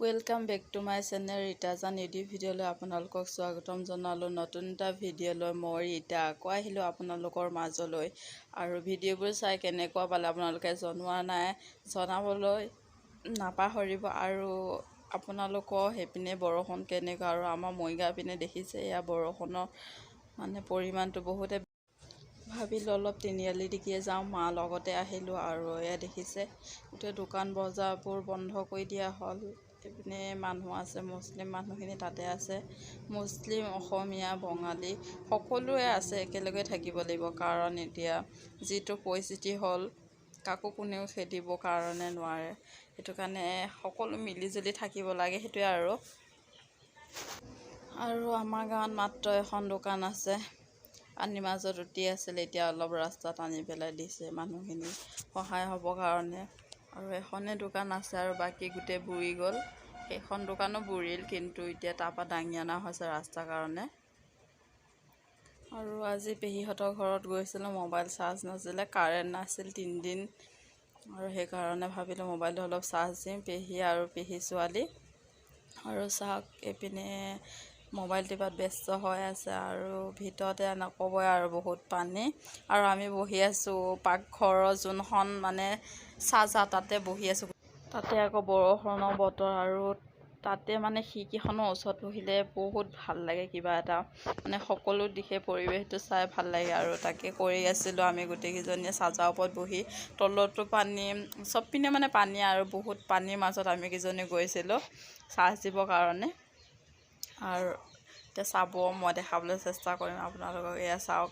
Welcome back to my channel ৰীতাজান YouTube ভিডিঅ'লৈ আপোনালোকক স্বাগতম জনালোঁ। নতুন এটা ভিডিঅ'লৈ মই ৰীতা আকৌ আহিলোঁ আপোনালোকৰ মাজলৈ। আৰু ভিডিঅ'বোৰ চাই কেনেকুৱা পালে আপোনালোকে জনোৱা নাই, জনাবলৈ নাপাহৰিব। আৰু আপোনালোকৰ সেইপিনে বৰষুণ কেনেকুৱা? আৰু আমাৰ মৰিগাঁও পিনে দেখিছে, এয়া বৰষুণৰ মানে পৰিমাণটো বহুতে। ভাবিলোঁ অলপ তিনিআলি দিশে যাওঁ, মাৰ লগতে আহিলোঁ। আৰু এয়া দেখিছে, গোটেই দোকান বজাৰবোৰ বন্ধ কৰি দিয়া হ'ল। এইপিনে মানুহ আছে, মুছলিম মানুহখিনি তাতে আছে। মুছলিম, অসমীয়া, বঙালী সকলোৱে আছে, একেলগে থাকিব লাগিব। কাৰণ এতিয়া যিটো পৰিস্থিতি হ'ল, কাকো কোনেও খেদিব কাৰণে নোৱাৰে। সেইটো কাৰণে সকলো মিলি জুলি থাকিব লাগে, সেইটোৱে। আৰু আমাৰ গাঁৱত মাত্ৰ এখন দোকান আছে। পানীৰ মাজত উটি আছিলে, এতিয়া অলপ ৰাস্তাত আনি পেলাই দিছে মানুহখিনি সহায় হ'বৰ কাৰণে। আৰু এখনেই দোকান আছে আৰু বাকী গোটেই বুৰি গ'ল। সেইখন দোকানো বুৰিল, কিন্তু এতিয়া তাৰপৰা দাঙি অনা হৈছে ৰাস্তাৰ কাৰণে। আৰু আজি পেহীহঁতৰ ঘৰত গৈছিলোঁ, মোবাইল চাৰ্জ নাছিলে, কাৰেণ্ট নাছিল 3 দিন। আৰু সেইকাৰণে ভাবিলোঁ মোবাইলটো অলপ চাৰ্জ দিম। পেহী আৰু পেহী ছোৱালী আৰু চাওক, এইপিনে মোবাইল টিপাত ব্যস্ত হৈ আছে। আৰু ভিতৰতে নক'বই আৰু, বহুত পানী। আৰু আমি বহি আছোঁ পাকঘৰৰ যোনখন মানে চাজা, তাতে বহি আছোঁ। তাতে আকৌ বৰষুণৰ বতৰ আৰু তাতে মানে খিৰিকীখনৰ ওচৰত বহিলে বহুত ভাল লাগে কিবা এটা, মানে সকলো দিশে পৰিৱেশটো চাই ভাল লাগে। আৰু তাকে কৰি আছিলোঁ আমি গোটেইকেইজনীয়ে চাজাৰ ওপৰত বহি। তলতো পানী, চব পিনে মানে পানী। আৰু বহুত পানীৰ মাজত আমি কেইজনী গৈছিলোঁ চাৰ্জ দিবৰ কাৰণে। আৰু এতিয়া চাব, মই দেখাবলৈ চেষ্টা কৰিম আপোনালোকক। এয়া চাওক,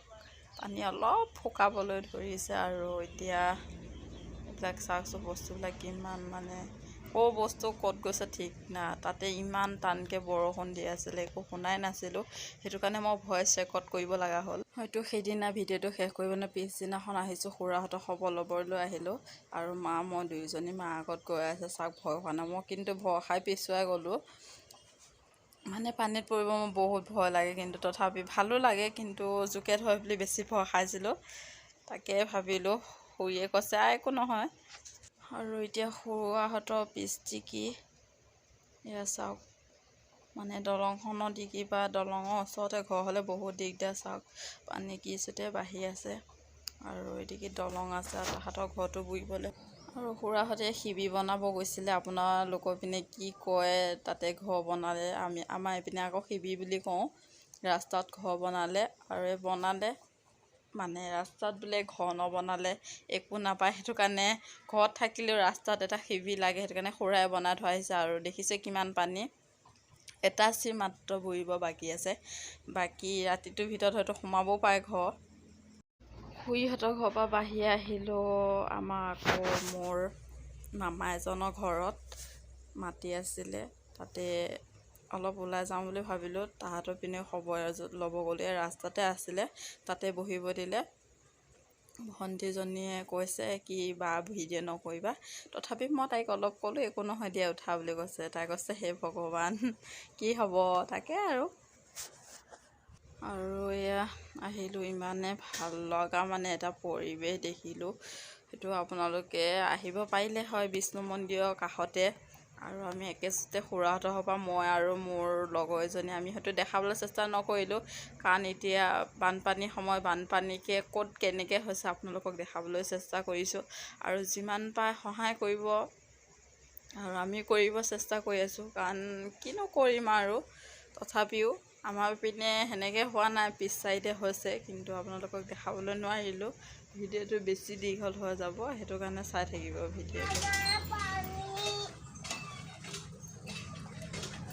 পানী অলপ শুকাবলৈ ধৰিছে। আৰু এতিয়া এইবিলাক চাওকচোন, বস্তুবিলাক কিমান মানে ক'ৰ বস্তু ক'ত গৈছে ঠিক না। তাতে ইমান টানকৈ বৰষুণ দি আছিলে, একো শুনাই নাছিলোঁ। সেইটো কাৰণে মই ভইচ ৰেকৰ্ড কৰিব লগা হ'ল। হয়তো সেইদিনা ভিডিঅ'টো শেষ কৰিব নে, পিছদিনাখন আহিছোঁ, খুৰাহঁতৰ খবৰ ল'বলৈ আহিলোঁ। আৰু মা মই দুয়োজনী, মা আগত গৈ আছে। চাওক, ভয় খোৱা নাই। মই কিন্তু ভয় খাই পিছুৱাই গ'লোঁ। মানে পানীত পৰিব মোৰ বহুত ভয় লাগে, কিন্তু তথাপি ভালো লাগে। কিন্তু জোকে ধৰে বুলি বেছি ভয় খাইছিলোঁ। তাকে ভাবিলোঁ, খুৰীয়ে কৈছে একো নহয়। আৰু এতিয়া খুৰাহঁতৰ পিছদিগি এয়া চাওক, মানে দলংখনৰ দিগি বা দলঙৰ ওচৰতে ঘৰ হ'লে বহুত দিগদাৰ। চাওক, পানী কি চুতে বাঢ়ি আছে। আৰু এদিকে দলং আছে আৰু তাহাঁতৰ ঘৰটো বুৰিবলৈ। আৰু খুৰাহঁতে সিবি বনাব গৈছিলে। আপোনালোকৰ পিনে কি কয় তাতে ঘৰ বনালে? আমি আমাৰ এইপিনে আকৌ সিবি বুলি কওঁ ৰাস্তাত ঘৰ বনালে। আৰু এই বনালে মানে ৰাস্তাত বোলে ঘৰ নবনালে একো নাপায়, সেইটো কাৰণে ঘৰত থাকিলেও ৰাস্তাত এটা সিবি লাগে। সেইটো কাৰণে খুৰাই বনাই থৈ আহিছে। আৰু দেখিছে কিমান পানী, এটা চিৰ মাত্ৰ বুৰিব বাকী আছে। বাকী ৰাতিটোৰ ভিতৰত হয়তো সোমাবও পাৰে ঘৰ। খুৰীহঁতৰ ঘৰৰ পৰা বাঢ়ি আহিলোঁ। আমাৰ আকৌ মোৰ মামা এজনৰ ঘৰত মাতি আছিলে, তাতে অলপ ওলাই যাওঁ বুলি ভাবিলোঁ। তাহাঁতৰ পিনে খবৰ ল'ব গ'লোঁ। এই ৰাস্তাতে আছিলে, তাতে বহিব দিলে। ভণ্টিজনীয়ে কৈছে কি বা ভিডিঅ' নকৰিবা। তথাপি মই তাইক অলপ ক'লোঁ, একো নহয় দিয়া, উঠা বুলি কৈছে। তাই কৈছে, হে ভগৱান, কি হ'ব? তাকে আৰু এয়া আহিলোঁ। ইমানে ভাল লগা মানে এটা পৰিৱেশ দেখিলোঁ, সেইটো আপোনালোকে আহিব পাৰিলে হয় বিষ্ণু মন্দিৰৰ কাষতে। আৰু আমি একেচোতে খুৰাহঁতৰ ঘৰৰ পৰা মই আৰু মোৰ লগৰ এজনী, আমি হয়তো দেখাবলৈ চেষ্টা নকৰিলোঁ, কাৰণ এতিয়া বানপানীৰ সময়। বানপানীকে ক'ত কেনেকৈ হৈছে আপোনালোকক দেখাবলৈ চেষ্টা কৰিছোঁ। আৰু যিমান পাৰে সহায় কৰিব আৰু আমি কৰিব চেষ্টা কৰি আছোঁ, কাৰণ কিনো কৰিম আৰু। তথাপিও আমাৰ পিনে সেনেকৈ হোৱা নাই, পিছ চাইডে হৈছে, কিন্তু আপোনালোকক দেখাবলৈ নোৱাৰিলোঁ। ভিডিঅ'টো বেছি দীঘল হৈ যাব, সেইটো কাৰণে চাই থাকিব ভিডিঅ'টো। পানী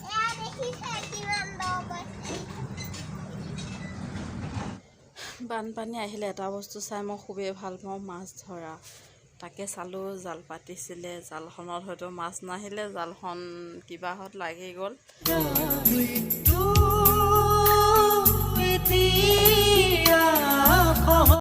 এয়া দেখিছে কিমান দ গৈছে। বানপানী আহিলে এটা বস্তু চাই মই খুবেই ভাল পাওঁ, মাছ ধৰা। তাকে চালোঁ, জাল পাতিছিলে। জালখনত হয়তো মাছ নাহিলে, জালখন কিবাহত লাগি গ'ল। মৃত্যু এতিয়া।